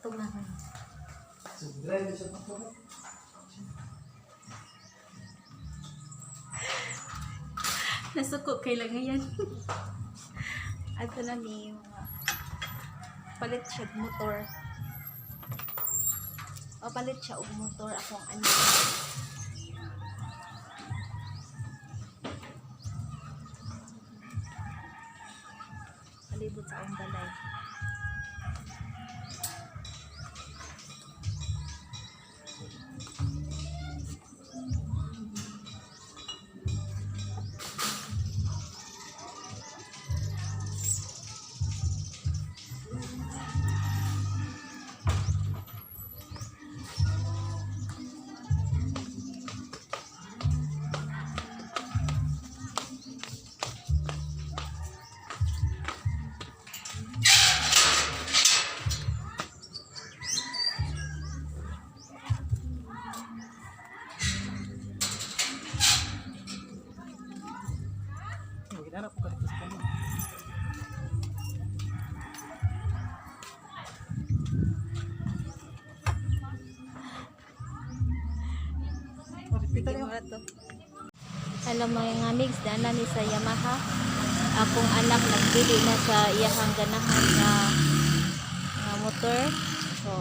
Tunga. Nasuko kay lang ngayon. Ato na mi mga palit siya og motor. O palit siya og motor akong anak. Palibot sa akong balay. Ginanap ko dito sa kanya. Hindi mo to. Hello mga nga migs, dana ni sa Yamaha. Akong anak nagpili na sa iyahang ganahan nga nga motor. So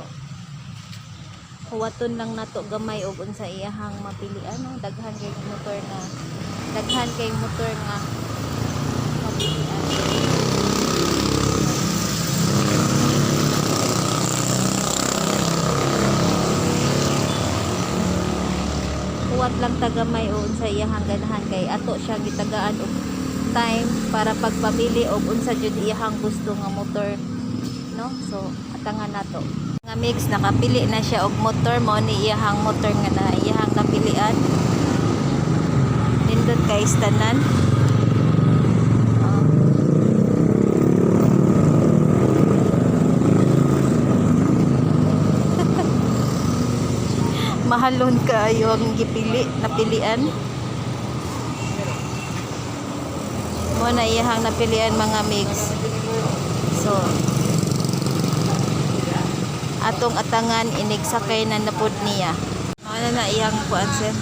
huwaton lang nato gamay og unsa iyahang mapilian, no? Daghan kay motor na daghan kay motor nga mapilian. Huwat lang tagamay o unsa iyahang ganahan kay ato siya gitagaan og time para pagpamili og unsa jud iyahang gusto nga motor, no? So atangan nato nga mix, nakapili na siya og motor. Mao ni iyahang motor nga na iyahang napilian. Nindot kay tanan. Oh. Mahalon kaayo ang gipili, napilian. Mo na iyahang napilian, mga mix. So atong atangan inig sakay na napud niya. Mao na na iyang kuan, sir.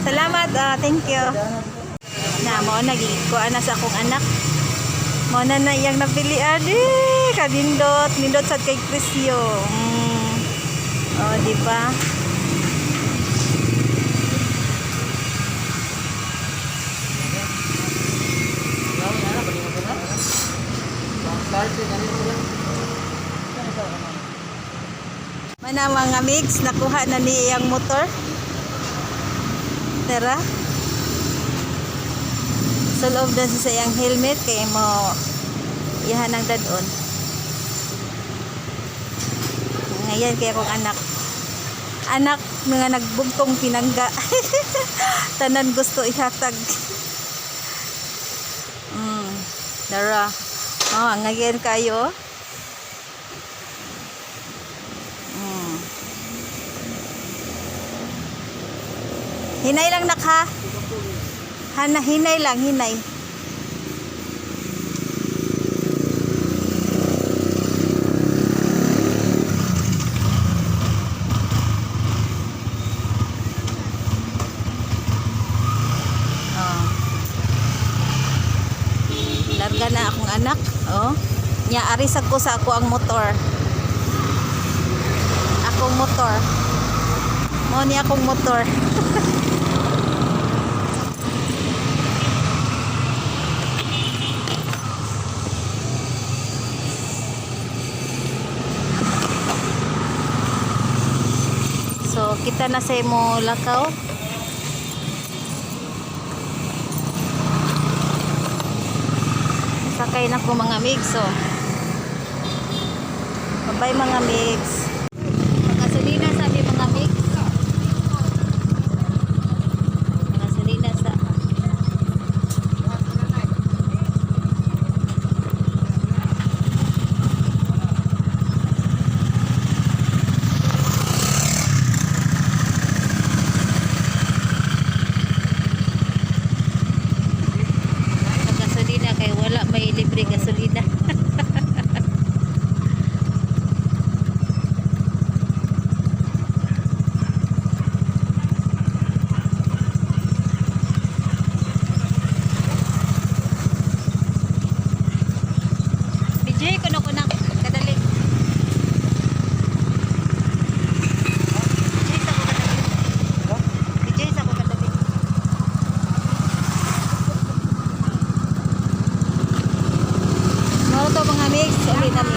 Salamat, thank you. Na mo nagikuan na sa akong anak. Mo na na iyang napilian eh, kanindot, nindot sad kay presyo. Oh, di ba? Mana mga mix, nakuha na ni iyang motor. Tara. Sa loob na siya sa iyang helmet kay mo iyahan ang dadon. Ngayon kay akong anak. Anak mga nagbugtong pinangga. Tanan gusto ihatag. Dara. Oh, ngayon kayo. Hinay lang nak ha. Hana, hinay lang, hinay. Oh. Larga na akong anak. Oh. Nya ari sad ko sa ako ang motor. Akong motor. Mo ni akong motor. So, kita na sa imo lakaw. Sakay na ko, mga migs. So, bye, mga migs. Magasolina sa mi, mga migs. Magasolina sa. Gasolina kay wala may libre gasolina. BJ, kuno ko na kadali. BJ, sa ko kadali. BJ, sa ko kadali. Mao to, mga mix, uli na mi.